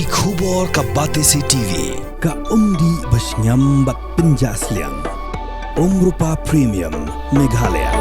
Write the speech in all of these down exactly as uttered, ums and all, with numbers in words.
Ki khubor ka Batesi T V, ka umdih ba shngiam bad pynjah sliang. Umrupa Premium, Meghalaya.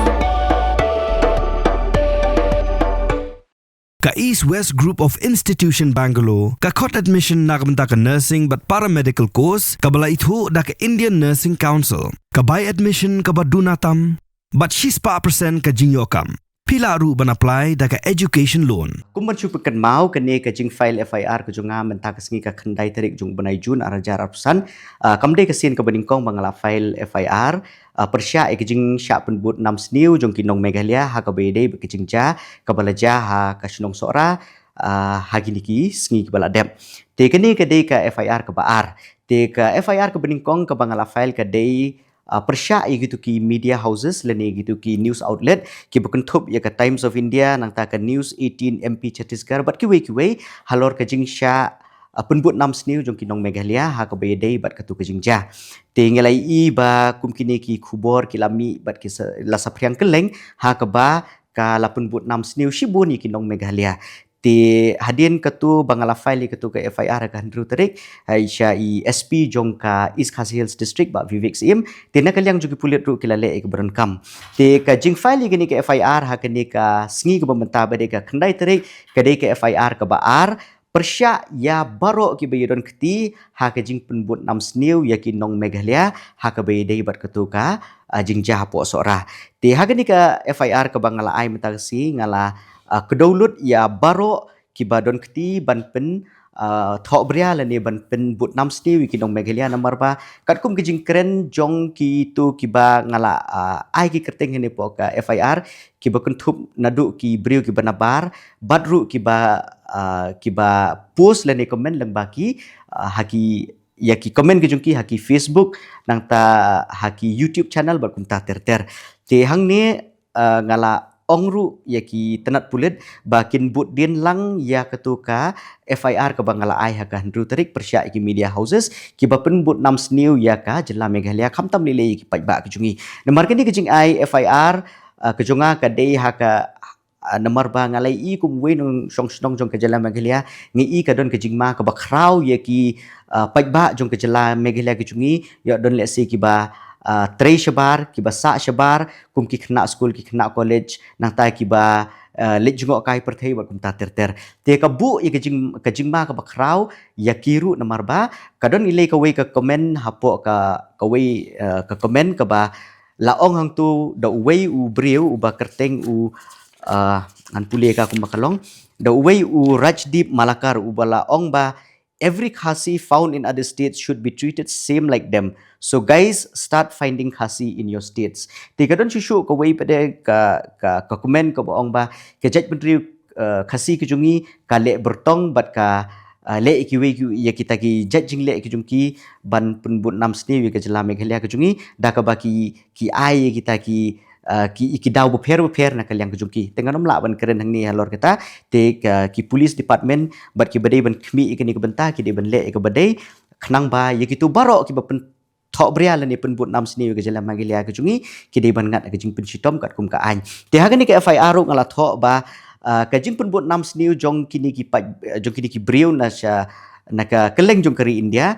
Ka East West Group of Institution Bangalore ka khot admission na ka bynta ka nursing bad paramedical course kaba la ithuh da ka Indian Nursing Council. Ka bai admission kaba duna tam bad shispah percent ka jingïoh kam. Phi lah ruh ban apply da ka education loan. Kum ban shu pynkynmaw, kane ka jingfile F I R ka jong nga mynta ka sngi ka khyndai tarik jong u bnai Jun ar hajar arphew san, ah, kam dei ka sien kaba nyngkong ba nga la file F I R, ah, pyrshah ïa ka jingshah pynbud nam sniew jong ki nong Meghalaya ha kaba ïadei bad ka jingjia kaba la jia ha ka shnong Sohra, ah, ha kine ki sngi kiba la dep. Te kane ka dei ka F I R kaba ar. Te ka F I R kaba nyngkong kaba nga la file ka dei, ah, pyrshah ïa kitu ki media houses lane kitu ki news outlet kiba kynthup ïa ka Times of India, nangta ka News eighteen, M P Chhattisgarh bad kiwei kiwei halor ka jingshah, ah, pynbud nam sniew jong ki nong Meghalaya ha kaba ïadei bad katu ka jingjia. Te ngi la ïohi ba kum kine ki khubor ki la mih bad ki sa, la saphriang kylleng ha kaba ka la pynbud nam sniew shibun ïa ki nong Meghalaya. Te hadien katu ba nga la file ïa katu ka F I R ha ka hynriew tarik, ha i sha i S P jong ka East Khasi Hills District, Bah Vivek Syiem. Te na ka liang jong ki pulit ruh ki la leh ïa kaba donkam. Te ka jingfile ïa kane ka F I R ha kane ka sngi kaba mynta ba dei ka khyndai tarik, ka dei ka F I R kaba ar, pyrshah ïa baroh kiba ïadon kti ha ka jingpynbud nam sniew ïa ki nong Meghalaya ha kaba ïadei bad katu ka, ah, jingjia hapoh Sohra. Te ha kane ka F I R kaba nga la ai mynta ka sngi, nga la, ah, kdew lut ïa baroh kiba don kti ban pyn, ah, thoh bria lane ban pynbud nam sniew ïa ki nong Meghalaya, namar ba katkum ka jingkren jong kitu kiba nga la, ah, ai ki kyrteng hangne hapoh ka F I R, kiba kynthup naduh ki briew kiba nabar bad ruh kiba, ah, kiba post lane comment lyngba ki, ah, ha ki, ïa ki comment ki jong ki ha ki Facebook, nangta ha ki YouTube channel bad kumta ter ter. Te hangne, ah, nga la ong ruh ïa ki tnat pulit ba kin bud dien lang ïa katu ka F I R kaba nga la ai ha ka hynriew tarik pyrshah ïa ki media houses kiba pynbud nam sniew ïa ka jylla Meghalaya, khamtam lei lei ïa ki paidbah ki jong ngi. Namar kane ka jingai F I R, ah, ka jong nga ka dei ha ka, ah, namar ba nga la ïohi kum uwei u nongshong shnong jong ka jylla Meghalaya, nga ïohi ka don ka jingma kaba khraw ïa ki, ah, paidbah jong ka jylla Meghalaya ki jong ngi, ïoh don lehse kiba, ah, trei shabar, kiba sah shabar, kum ki khynnah skul, ki khynnah college, nangta kiba, ah, leit jngoh kai pyrthei bad kumta ter ter. Te ka buh ïa ka jing, ka jingma kaba khraw ïa ki ruh, namar ba ka don lei lei kawei ka comment hapoh ka, kawei, ah, ka comment kaba la ong hangtu da uwei u briew uba kyrteng u, ah, ngan pule ka kumba ka long, da uwei u Rajdeep Malakar uba la ong ba, "Every Khasi found in other states should be treated same like them. So guys, start finding Khasi in your states." Te ka don shuh shuh kawei pat de ka, ka, ka comment kaba ong ba ka jaitbynriew, ah, Khasi ki jong ngi ka leh byrtong bad ka, ah, leh ïa kiwei ki, ïa kita ki jait jingleh ki jong ki ban pynbud nam sniew ïa ka jylla Meghalaya ki jong ngi da kaba ki, ki ai ïa kita ki, ah, ki, ki daw bapher bapher na ka liang ki jong ki. Te ngan ym lah ban kren hangne halor kata, te ka, ki police department bad kiba dei ban khmih ïa kane ka bynta ki dei ban leh ïa kaba dei, khnang ba ïa kitu baroh kiba pyn thoh bria lane pynbud nam sniew ïa ka jylla Meghalaya ka jong ngi ki dei ban ngat ka jingpynshitom katkum ka aiñ. Te ha kane ka F I R ruh nga la thoh ba, ah, ka jingpynbud nam sniew jong kine ki paid, jong kine ki briew na sha, na ka kylleng jong ka ri India,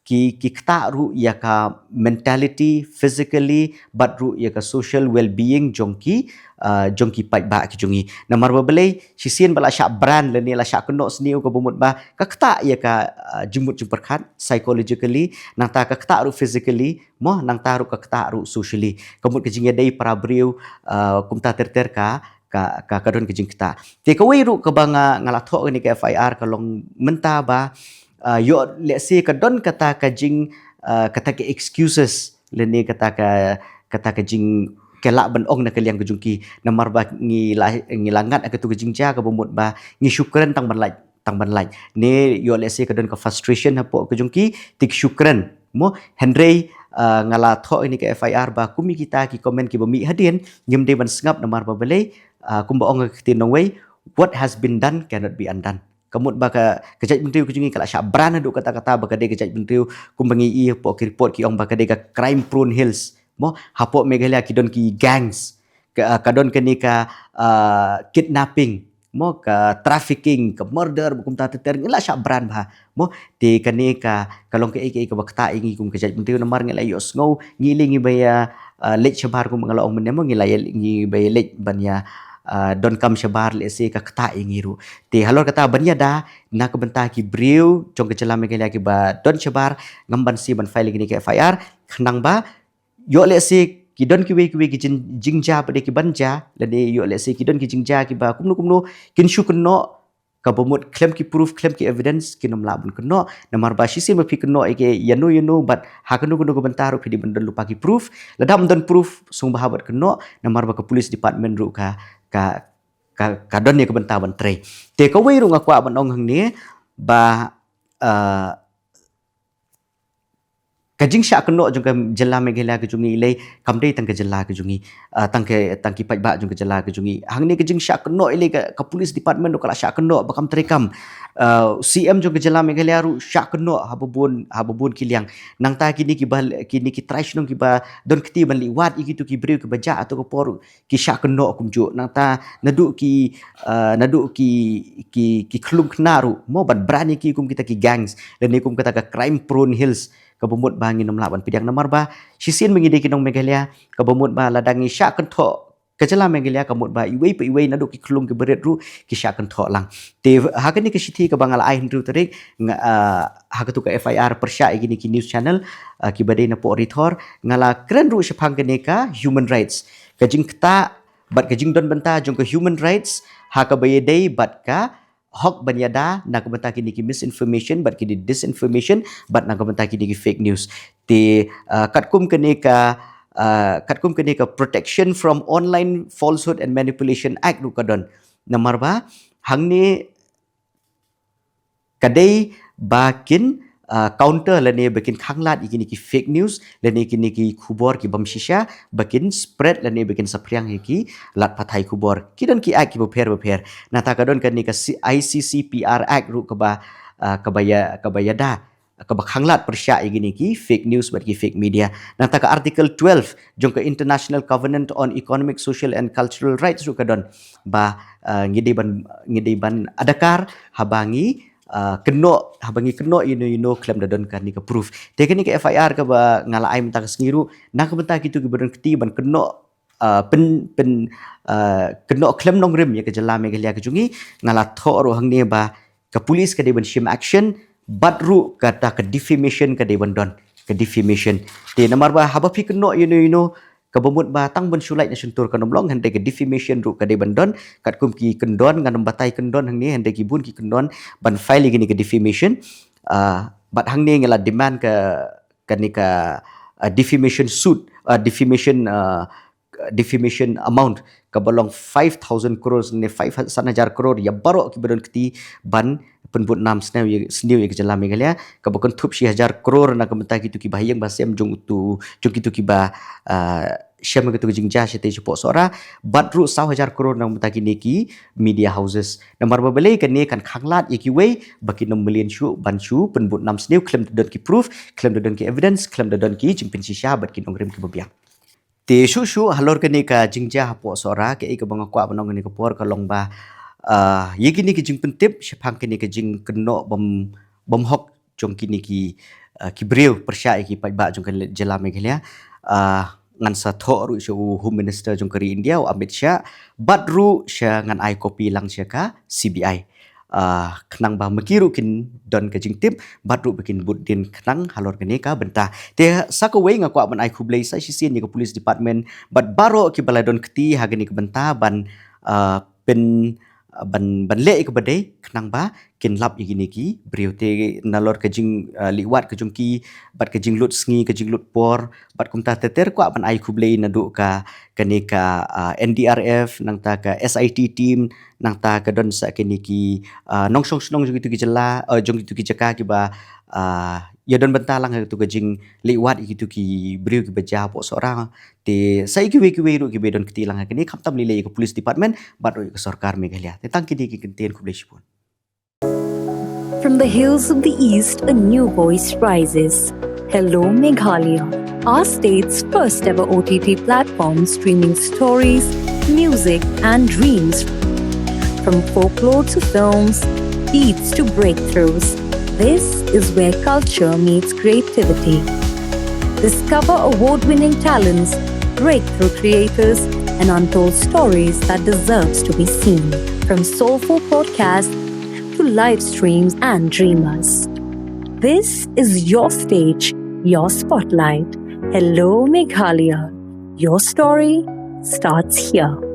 ki, ki ktah ruh ïa ka mentality, physically, bad ruh ïa ka social well-being jong ki, ah, jong ki paidbah ki jong ngi. Namar ba balei, shisien ba la shah brand lane la shah kynnoh sniew kaba mut ba ka ktah ïa ka, ah, jingmut jingpyrkhat psychologically, nangta ka ktah ruh physically, mo, nangta ruh ka ktah ruh socially. Ka mut ka jingïadei para briew, ah, kumta ter ter ka, ka, ka, ka don ka jingktah. Te kawei ruh kaba nga, nga la thoh kane ka F I R ka long mynta ba, ah, ïoh lehse ka don kata ka jing, ah, kata ka excuses lane kata ka, kata ka jing, ka lah ban ong na ka liang ka jong ki, namar ba ngi la, ngi la ngat ha katu ka jingjia kaba mut ba ngi shu kren tang ban lait, tang ban lait. Ne ïoh lehse ka don ka frustration hapoh ka jong ki, te ki shu kren. Mo, hynrei, ah, nga la thoh ïa kane ka F I R ba kum ïa kita ki comment kiba mih hadien, ngim dei ban sngap namar ba balei, ah, kumba ong ka ktien nongwei, "What has been done cannot be undone." Ka mut ba ka, ka jaitbynriew ka jong ngi ka la shah brand haduh katta katta ba ka dei ka jaitbynriew, kumba ngi ïohi hapoh ki report ki ong ba ka dei ka crime prone hills. Mo, hapoh Meghalaya ki don ki gangs. Ka, ka don kane ka, ah, kidnapping. mo, ka trafficking, ka murder, kumta ter ter, ngi la shah bran bha. Mo, te kane ka, ka long kaei kaei kaba ktah ïa ngi kum ka jaitbynriew, namar ngi la ïohsngew, ngi leh ngi ba ïa, ah, leit shabar kum nga la ong mynne mo, ngi la ïa, ngi ba ïa leit ban ïa, ah, donkam shabar lehse ka ktah ïa ngi ruh. Te halor kata ban ïada na ka bynta ki briew jong ka jylla Meghalaya kiba don shabar, ngam banse ban file ïa kine ki F I R, khnang ba ïoh lehse ki don kiwei kiwei ki jing, jingjia pat de ki ban jia, lane ïoh lehse ki don ki jingjia kiba kumno kumno kin shu kynnoh, kaba mut khlem ki proof, khlem ki evidence, kin ym lah ban kynnoh. Namar ba shisien ba phi kynnoh ïa ki ïano ïano, bad ha kano kano ka bynta ruh phi dei ban don lypa ki proof. Lada ym don proof, sngewbha bad kynnoh, namar ba ka police department ruh ka, ka, ka, ka don ïa ka bynta ban trei. Te kawei ruh nga kwah ban ong hangne ba, ah, ka jingshah kynnoh jong ka jylla Meghalaya ka jong ngi lei kam dei tang ka jylla ka jong ngi, ah, tang ka, tang ki paidbah jong ka jylla ka jong ngi. Hangne ka jingshah kynnoh lei ka, ka police department ruh ka la shah kynnoh ba kam treikam. Ah, C M jong ka jylla Meghalaya ruh shah kynnoh haba bun, haba bun ki liang. Nangta kine kiba, kine ki trai shnong kiba don kti ban leit wad ïa kito ki briew kiba jah ha kato ka por ruh ki shah kynnoh kumjuh. Nangta naduh ki, ah, naduh ki, ki, ki khyllung khynnah ruh mo, ban bran ïa ki kum kita ki gangs, lane kum kata ka crime prone hills, kaba mut ba ngin ym lah ban pdiang. Namar ba shisien ba ngi dei ki nong Meghalaya, kaba mut ba lada ngi shah kynthoh ka jylla Meghalaya, ka mut ba iwei pa iwei naduh ki khyllung kiba rit ruh ki shah kynthoh lang. Te ha kane ka shithi kaba nga la ai hynriew tarik, nga, ah, ha kato ka F I R pyrshah ïa kine ki news channel, ah, kiba dei na Pok Ri Thor, nga la kren ruh shaphang kane ka human rights, ka jingktah bad ka jingdon bynta jong ka human rights ha kaba ïadei bad ka hok ban ïada na ka bynta kine ki misinformation bad kine disinformation bad na ka bynta kine ki fake news. Te, ah, katkum kane ka, ah, katkum kane ka Protection from Online Falsehood and Manipulation Act ruh ka don. Namar ba hangne ka dei ba kin, ah, counter lane ba kin khanglad ïa kine ki fake news lane kine ki khubor ki bym shisha ba kin spread lane ba kin saphriang ïa ki lad pathai khubor. Ki don ki act kiba pher ba pher. Nangta ka don kane ka C-, I C C P R Act ruh kaba, ah, kaba ïa, kaba ïada, kaba khanglad pyrshah ïa kine ki fake news bad ki fake media. Nangta ka Article twelve jong ka International Covenant on Economic, Social and Cultural Rights ruh ka don ba, ah, ngi dei ban, ngi dei ban adkar haba ngi, ah, kynnoh, haba ngi kynnoh ïano ïano khlem da don kane ka proof. Te kane ka F I R kaba nga la ai mynta ka sngi ruh na ka bynta kito kiba don kti ban kynnoh, ah, pyn, pyn, ah, kynnoh khlem nongrim ïa ka jylla Meghalaya ka jong ngi. Nga la thoh ruh hangne ba ka police ka dei ban shim action, bad ruh kata ka defamation ka dei ban don, ka defamation. Te namar ba haba phi kynnoh ïano ïano, kaba mut ba tang ban shu lait na shyntur kan ym long, hynrei ka defamation ruh ka dei ban don. Katkum ki kyndon, ngan ym batai kyndon hangne, hynrei ki bun ki kyndon ban file ïa kane ka defamation. Ah, bad hangne nga la demand ka, kane ka, ah, defamation suit, ah, defamation, ah, defamation amount kaba long five thousand crores ne five, san hajar crore ïa baroh kiba don kti ban pynbud nam sniew ïa, sniew ïa ka jylla Meghalaya, kaba kynthup shi hajar crore na ka bynta kito kiba ha ïing ba sem jong uto, jong kito kiba, ah, shem ïa kato ka jingjia shatei shapoh Sohra, bad ruh saw hajar crore na ka bynta kine ki media houses. Namar ba balei? Kane kan khanglad ïa kiwei ba kin ym mlien shuh ban shu pynbud nam sniew khlem da don ki proof, khlem da don ki evidence, khlem da don ki jingpynshisha bad ki nongrim kiba biang. Te shuh shuh halor kane ka jingjia hapoh Sohra, kaei kaba nga kwah ban ong kane ka por ka long ba, ah, ïa kine ki jingpyntip shaphang kine ki jingkynnoh bym, bym hok jong kine ki, ah, ki briew pyrshah ïa ki paidbah jong ka jylla Meghalaya. Ah, ngan sa thoh ruh sha u Home Minister jong ka ri India, u Amit Shah, bad ruh sha, ngan ai copy lang sha ka C B I. Ah, khnang ba ma ki ruh kin don ka jingtip, bad ruh ba kin bud dien khnang halor kane ka bynta. Te sa kawei nga kwah ban ai khublei sa shisien ïa ka police department bad baroh kiba la don kti ha kane ka bynta ban, ah, pyn, ah, ban, ban leh ïa kaba dei khnang ba kin lap ïa kine ki briew. Te nalor ka jing, ah, leit wad ka jong ki bad ka jinglut sngi, ka jinglut por, bad kumta ter ter kwah ban ai khublei naduh ka, kane ka, ah, N D R F, nangta ka S I T team, nangta ka don sa kine ki, ah, nongshong shnong jong kito ki jylla, ah, jong kito ki jaka kiba, ah, ïa don bynta lang ha kito ka jingleit wad ïa kito ki briew kiba jia hapoh Sohra. Te sa ïa kiwei kiwei ruh kiba don kti lang ha kane, khamtam lei lei ïa ka police department bad ruh ïa ka sorkar Meghalaya. Te tang kine ki kyntien, khublei shibun. From the hills of the East, a new voice rises. Hello, Meghalaya, our state's first ever O T T platform streaming stories, music, and dreams. From folklore to films, beats to breakthroughs, this is where culture meets creativity. Discover award winning talents, breakthrough creators, and untold stories that deserves to be seen. From soulful podcasts to live streams and dreamers. This is your stage, your spotlight. Hello, Meghalaya. Your story starts here.